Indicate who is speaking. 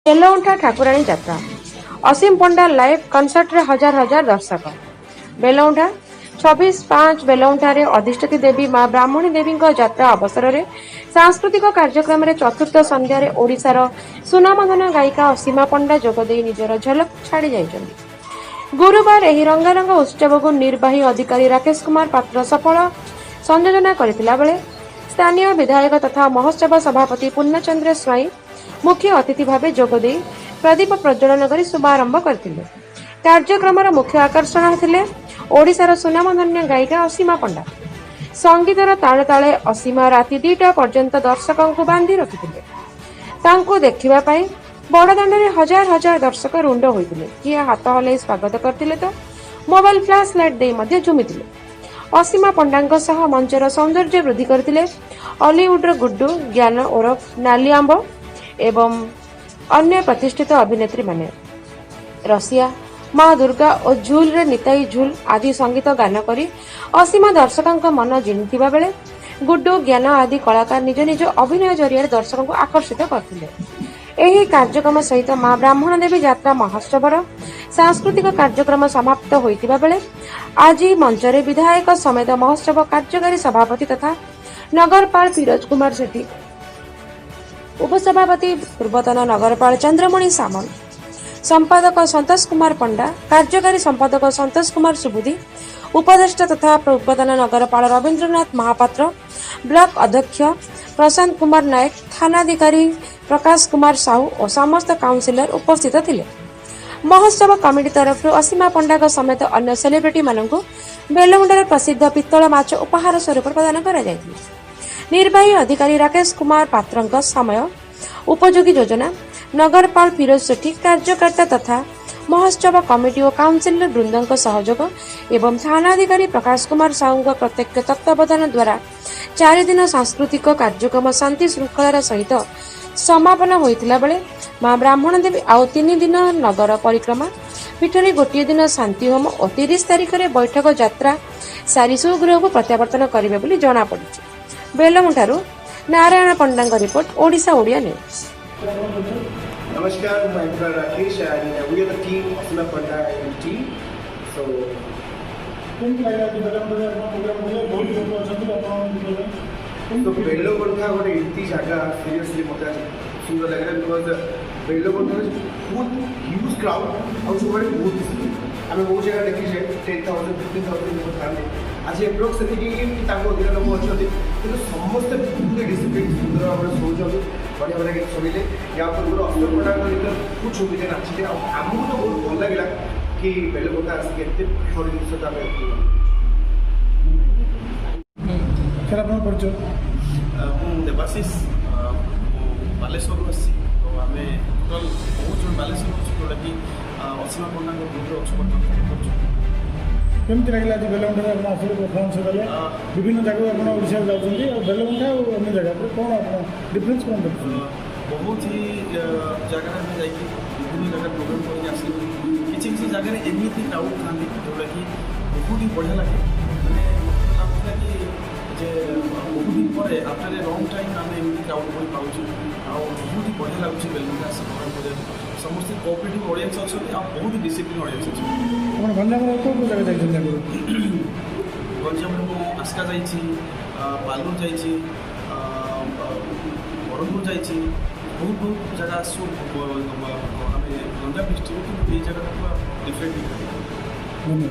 Speaker 1: ବେଲଉଣ୍ଠା ଠାକୁରାଣୀ ଯାତ୍ରା। ଅସୀମ ପଣ୍ଡା ଲାଇଭ୍ କନସର୍ଟରେ ହଜାର ହଜାର ଦର୍ଶକ। ବେଲଉଣ୍ଠା, 26/5, ବେଲଉଣ୍ଠାରେ ଅଧିଷ୍ଠାତ୍ରୀ ଦେବୀ ମା ବ୍ରାହ୍ମଣୀ ଦେବୀଙ୍କ ଯାତ୍ରା ଅବସରରେ ସାଂସ୍କୃତିକ କାର୍ଯ୍ୟକ୍ରମରେ ଚତୁର୍ଥ ସନ୍ଧ୍ୟାରେ ଓଡ଼ିଶାର ସୁନାମଧନ୍ୟ ଗାୟିକା ଅସୀମା ପଣ୍ଡା ଯୋଗଦେଇ ନିଜର ଝଲକ ଛାଡ଼ି ଯାଇଛନ୍ତି। ଗୁରୁବାର ଏହି ରଙ୍ଗାରଙ୍ଗ ଉତ୍ସବକୁ ନିର୍ବାହୀ ଅଧିକାରୀ ରାକେଶ କୁମାର ପାତ୍ର ସଫଳ ସଂଯୋଜନା କରିଥିଲା ବେଳେ ସ୍ଥାନୀୟ ବିଧାୟକ ତଥା ମହୋତ୍ସବ ସଭାପତି ପୂର୍ଣ୍ଣଚନ୍ଦ୍ର ସ୍ୱାଇଁ ମୁଖ୍ୟ ଅତିଥି ଭାବେ ଯୋଗଦେଇ ପ୍ରଦୀପ ପ୍ରଜ୍ୱଳନ କରି ଶୁଭାରମ୍ଭ କରିଥିଲେ। କାର୍ଯ୍ୟକ୍ରମର ମୁଖ୍ୟ ଆକର୍ଷଣ ଥିଲେ ଓଡ଼ିଶାର ସୁନାମଧନ୍ୟ ଗାୟିକା ଅସୀମା ପଣ୍ଡା। ସଙ୍ଗୀତର ତାଳେ ତାଳେ ଅସୀମା ରାତି 2ଟା ପର୍ଯ୍ୟନ୍ତ ଦର୍ଶକଙ୍କୁ ବାନ୍ଧି ରଖିଥିଲେ। ତାଙ୍କୁ ଦେଖିବା ପାଇଁ ବଡ଼ଦାଣ୍ଡରେ ହଜାର ହଜାର ଦର୍ଶକ ରୁଣ୍ଡ ହୋଇଥିଲେ। କିଏ ହାତ ହଲେଇ ସ୍ୱାଗତ କରିଥିଲେ ତ ମୋବାଇଲ ଫ୍ଲାସ୍ ଲାଇଟ୍ ଦେଇ ମଧ୍ୟ ଝୁମିଥିଲେ। ଅସୀମା ପଣ୍ଡାଙ୍କ ସହ ମଞ୍ଚର ସୌନ୍ଦର୍ଯ୍ୟ ବୃଦ୍ଧି କରିଥିଲେ ଅଲିଉଡର ଗୁଡ୍ଡୁ, ଜ୍ଞାନ ଓରଫ ନାଲି ଆମ୍ବ ଏବଂ ଅନ୍ୟ ପ୍ରତିଷ୍ଠିତ ଅଭିନେତ୍ରୀମାନେ। ରସିଆ, ମା ଦୁର୍ଗା ଓ ଝୁଲରେ ନିତାଇ ଝୁଲ ଆଦି ସଙ୍ଗୀତ ଗାନ କରି ଅସୀମା ଦର୍ଶକଙ୍କ ମନ ଜିଣିଥିବା ବେଳେ ଗୁଡ୍ଡୁ, ଜ୍ଞାନ ଆଦି କଳାକାର ନିଜ ନିଜ ଅଭିନୟ ଜରିଆରେ ଦର୍ଶକଙ୍କୁ ଆକର୍ଷିତ କରିଥିଲେ। ଏହି କାର୍ଯ୍ୟକ୍ରମ ସହିତ ମା ବ୍ରାହ୍ମଣ ଦେବୀ ଯାତ୍ରା ମହୋତ୍ସବର ସାଂସ୍କୃତିକ କାର୍ଯ୍ୟକ୍ରମ ସମାପ୍ତ ହୋଇଥିବା ବେଳେ ଆଜି ମଞ୍ଚରେ ବିଧାୟକ ସମେତ ମହୋତ୍ସବ କାର୍ଯ୍ୟକାରୀ ସଭାପତି ତଥା ନଗରପାଳ ଫିରୋଜ କୁମାର ସେଠୀ, ଉପସଭାପତି ପୂର୍ବତନ ନଗରପାଳ ଚନ୍ଦ୍ରମଣି ସାମଲ, ସମ୍ପାଦକ ସନ୍ତୋଷ କୁମାର ପଣ୍ଡା, କାର୍ଯ୍ୟକାରୀ ସମ୍ପାଦକ ସନ୍ତୋଷ କୁମାର ସୁବୁଦ୍ଧି, ଉପଦେଷ୍ଟା ତଥା ପୂର୍ବତନ ନଗରପାଳ ରବୀନ୍ଦ୍ରନାଥ ମହାପାତ୍ର, ବ୍ଲକ ଅଧ୍ୟକ୍ଷ ପ୍ରଶାନ୍ତ କୁମାର ନାୟକ, ଥାନାଧିକାରୀ ପ୍ରକାଶ କୁମାର ସାହୁ ଓ ସମସ୍ତ କାଉନସିଲର ଉପସ୍ଥିତ ଥିଲେ। ମହୋତ୍ସବ କମିଟି ତରଫରୁ ଅସୀମା ପଣ୍ଡାଙ୍କ ସମେତ ଅନ୍ୟ ସେଲିବ୍ରିଟିମାନଙ୍କୁ ବେଲମୁଣ୍ଡାର ପ୍ରସିଦ୍ଧ ପିତ୍ତଳ ମାଛ ଉପହାର ସ୍ୱରୂପ ପ୍ରଦାନ କରାଯାଇଥିଲା। ନିର୍ବାହୀ ଅଧିକାରୀ ରାକେଶ କୁମାର ପାତ୍ରଙ୍କ ସମୟ ଉପଯୋଗୀ ଯୋଜନା, ନଗରପାଳ ଫିରୋଜ ସେଠୀ, କାର୍ଯ୍ୟକର୍ତ୍ତା ତଥା ମହୋତ୍ସବ କମିଟି ଓ କାଉନସିଲର ବୃନ୍ଦଙ୍କ ସହଯୋଗ ଏବଂ ଥାନାଧିକାରୀ ପ୍ରକାଶ କୁମାର ସାହୁଙ୍କ ପ୍ରତ୍ୟକ୍ଷ ତତ୍ତ୍ୱାବଧାନ ଦ୍ୱାରା 4 ଦିନ ସାଂସ୍କୃତିକ କାର୍ଯ୍ୟକ୍ରମ ଶାନ୍ତି ଶୃଙ୍ଖଳାର ସହିତ ସମାପନ ହୋଇଥିଲା ବେଳେ ମା ବ୍ରାହ୍ମଣ ଦେବୀ ଆଉ 3 ଦିନ ନଗର ପରିକ୍ରମା, ପୀଠରେ ଗୋଟିଏ ଦିନ ଶାନ୍ତି ହୋମ ଓ 30 ତାରିଖରେ ବୈଠକ ଯାତ୍ରା ସାରି ସ୍ୱଗୃହକୁ ପ୍ରତ୍ୟାବର୍ତ୍ତନ କରିବେ ବୋଲି ଜଣାପଡ଼ିଛି। ବେଲମୁଠାରୁ ନାରାୟଣ ପଣ୍ଡାଙ୍କ ରିପୋର୍ଟ, ଓଡ଼ିଶା ଓଡ଼ିଆ ନ୍ୟୁଜ୍।
Speaker 2: ନମସ୍କାର, ମୁଁ anchor Rakesh and we are the team Asima Panda and team. So
Speaker 3: କେମିତି ଲାଗିଲା ଆଜି ବେଲମୁଣ୍ଡାରେ ଆପଣ ପ୍ରୋଗ୍ରାମ କଲେ? ବହୁତ ଲୋକ ଅଛନ୍ତି ଆପଣ ଯିବା ପାଇଁ।
Speaker 2: ତ ବେଲବନ୍ଧା ଗୋଟେ ଏମିତି ଜାଗା, ସିରିୟସଲି ମୋତେ ଆଜି ସୁନ୍ଦର ଲାଗିଲା, because ବେଲବନ୍ଧାରେ ବହୁତ ହ୍ୟୁଜ୍ କ୍ରାଉଡ୍ ଆଉ ସବୁଆଡ଼େ ବହୁତ ଡିସିପ୍ଲିନ୍। ଆମେ ବହୁତ ଜାଗା ଦେଖିଛେ, 10,000, 15,000 ଲୋକ ଥାନ୍ତି। ଆଜି ଏପ୍ରୋକ୍ସ ସେତିକି କି ତାଙ୍କୁ ଅଧିକା ଲୋକ ଅଛନ୍ତି, କିନ୍ତୁ ସମସ୍ତେ ବହୁତ ଡିସିପ୍ଲିନ୍, ସୁନ୍ଦର ଭାବରେ ଶୁଣୁଛନ୍ତି, ବଢ଼ିଆ ବଢ଼ିଆ ଗୀତ ଶୁଣିଲେ। ୟା ପୂର୍ବରୁ ଅଶୋକ ପଣ୍ଡାଙ୍କ ଗୀତ ବହୁତ ଶୁଣିଲେ, ନାଚିଲେ ଆଉ ଆମକୁ ତ ବହୁତ ଭଲ ଲାଗିଲା କି ବେଲବନ୍ଧା ଆସିକି ଏତେ ଭଲ ଜିନିଷ ତ ଆମେ
Speaker 3: ସାର୍, ଆପଣଙ୍କ ପରିଚୟ?
Speaker 4: ମୁଁ ଦେବାଶିଷ, ମୁଁ ବାଲେଶ୍ୱରରୁ ଆସିଛି। ତ ଆମେ ଟୋଟାଲ୍ ବହୁତ ଜଣ ବାଲେଶ୍ୱରରୁ ଅଛୁ, ଯେଉଁଟାକି ଅସୀମା ପଣ୍ଡାଙ୍କ ଗ୍ରୁପ୍ରେ ଅଛୁ, ବର୍ତ୍ତମାନ କାମ କରୁଛୁ।
Speaker 3: କେମିତି ଲାଗିଲା ଆଜି ବେଲମୁଣ୍ଡାରେ ଆପଣ ଆସିଲେ, ପରଫର୍ମାନ୍ସ କଲେ? ବିଭିନ୍ନ ଜାଗାକୁ ଆପଣ ଓଡ଼ିଶାରେ ଯାଉଛନ୍ତି ଆଉ ବେଲମୁଣ୍ଡା ଆଉ ଅନ୍ୟ ଜାଗା ଉପରେ କ'ଣ ଆପଣ ଡିଫରେନ୍ସ କ'ଣ ଦେଖୁଛନ୍ତି?
Speaker 4: ବହୁତ ହି ଜାଗାରେ ଆମେ ଯାଇକି ବିଭିନ୍ନ ଜାଗାରେ ପ୍ରୋଗ୍ରାମ୍ କରିକି ଆସିଲୁ। କିଛି କିଛି ଜାଗାରେ ଏମିତି କ୍ରାଉଡ୍ ଥାନ୍ତି, ଯେଉଁଟାକି ବହୁତ ହି ବଢ଼ିଆ ଲାଗେ। ମାନେ ମୋତେ ଲାଗୁଥିଲା କି ଯେ ବହୁତ ଦିନ ପରେ, ଆଫ୍ଟର ଏ ଲଙ୍ଗ୍ ଟାଇମ୍ ଆମେ ଏମିତି କ୍ରାଉଡ୍ ପୁଣି ପାଉଛୁ ଆଉ ବହୁତ ହି ବଢ଼ିଆ ଲାଗୁଛି ବେଲମୁଣ୍ଡା ଆସି ପ୍ରୋଗ୍ରାମ୍ କରିବାକୁ। ସମସ୍ତେ କୋଅପରେଟିଭ୍ ଅଡ଼ିଏନ୍ସ ଅଛନ୍ତି ଆଉ ବହୁତ ଡିସିପ୍ଲିନ୍ ଅଡ଼ିଏନ୍ସ ଅଛନ୍ତି।
Speaker 3: ଆପଣ ଗଞ୍ଜାମର କେଉଁ କେଉଁ ଜାଗା ଯାଇଛନ୍ତି ଆଗରୁ?
Speaker 4: ଗଞ୍ଜାମରେ ମୁଁ ଆସ୍କା ଯାଇଛି, ବାଲୁର ଯାଇଛି, ବ୍ରହ୍ମପୁର ଯାଇଛି। ବହୁତ ବହୁତ ଜାଗା ଆସୁ ଆମେ ଗଞ୍ଜାମ ଡିଷ୍ଟ୍ରିକ୍ଟ, କିନ୍ତୁ ଏଇ ଜାଗାଟା ପୁରା ଡିଫରେଣ୍ଟ।
Speaker 3: ଧନ୍ୟବାଦ।